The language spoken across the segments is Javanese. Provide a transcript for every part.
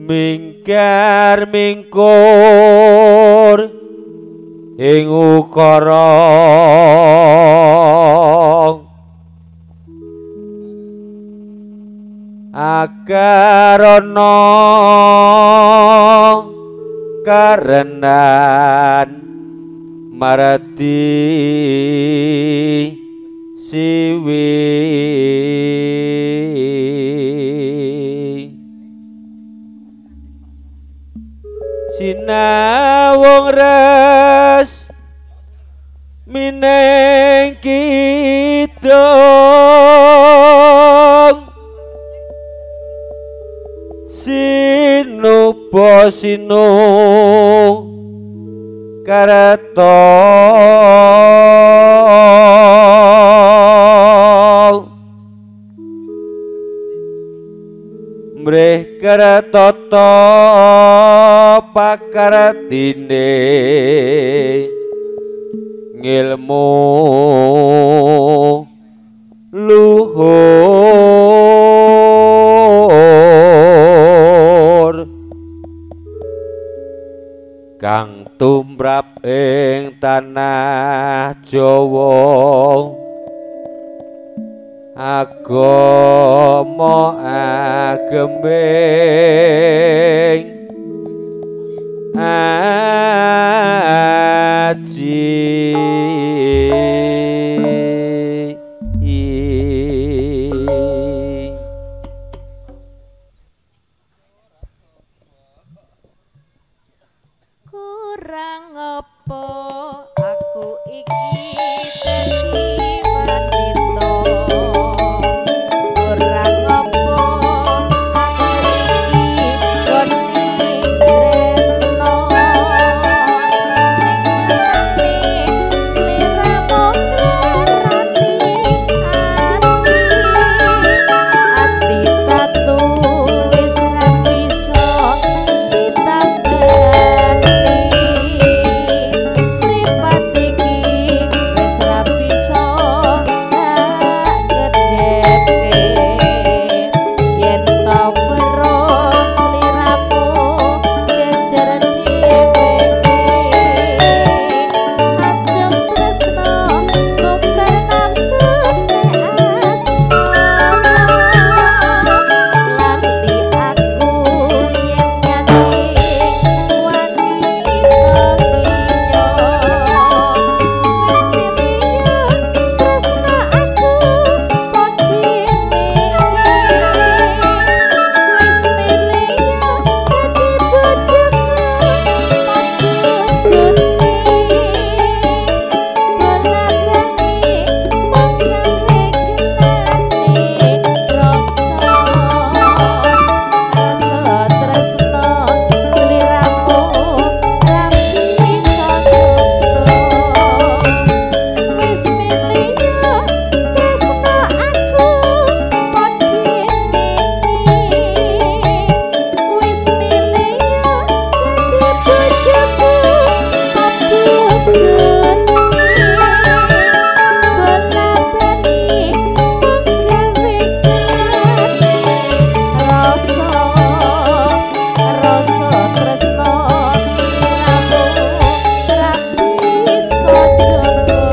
Mingkar mingkur ing ukara akarana karenan marati siwi. Sinawung res mineng kidung sinuba sinu kareta mrih karetata pakartine ngilmu luhur kang tumrap ing tanah Jawa agama ageming aji. Kurang apa aku iki dadi wanita, kurang apa aku iki gone tresno, sliramu nglarani ati, ati tatu wis ra bisa ditambani, mripat iki wis ra bisa tak gedheke, yen to weruh sliramu jejer dheweke, adem tresno sumber nafsune asmara, lali aku yen nyanding wanita liya, wis milih tresno aku padha dhewe, wis milih dadi bojoku padha bola-bali mung gawe genane rasa, rasa tresno sliramu ra bisa conto, wis milih tresno aku padha dhewe, wis milih dadi bojoku padha bola-bali mung gawe genane rasa, rasa tresno sliramu ra bisa jaga,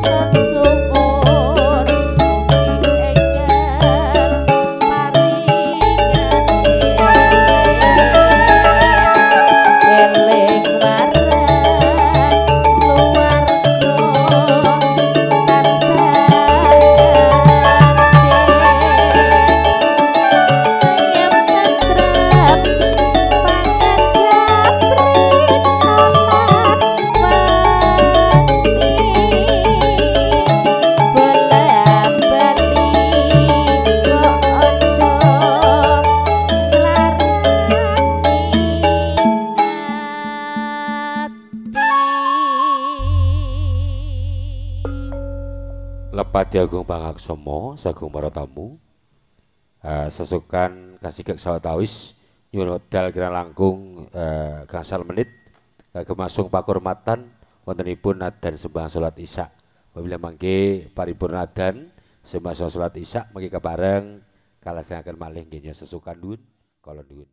tak sesuwun mugi enggal paringane eling marang keluarga tansah gandeng ayem tentrem pangan saprita lan wangi, bola-bali kok aja nglarani ati. Lepat Agung Pangaksama sagung para tamu, sesukan kasigek sawetawis nyuwun wekdal kirang langkung gangsal menit kagem pakurmatan wontenipun adan sembahyang salat Isya. Apabila mangke paripurna adan sembahyang salat Isya mangke kepareng Kalajengaken malih nggih sesukan nuwun kala nuwun.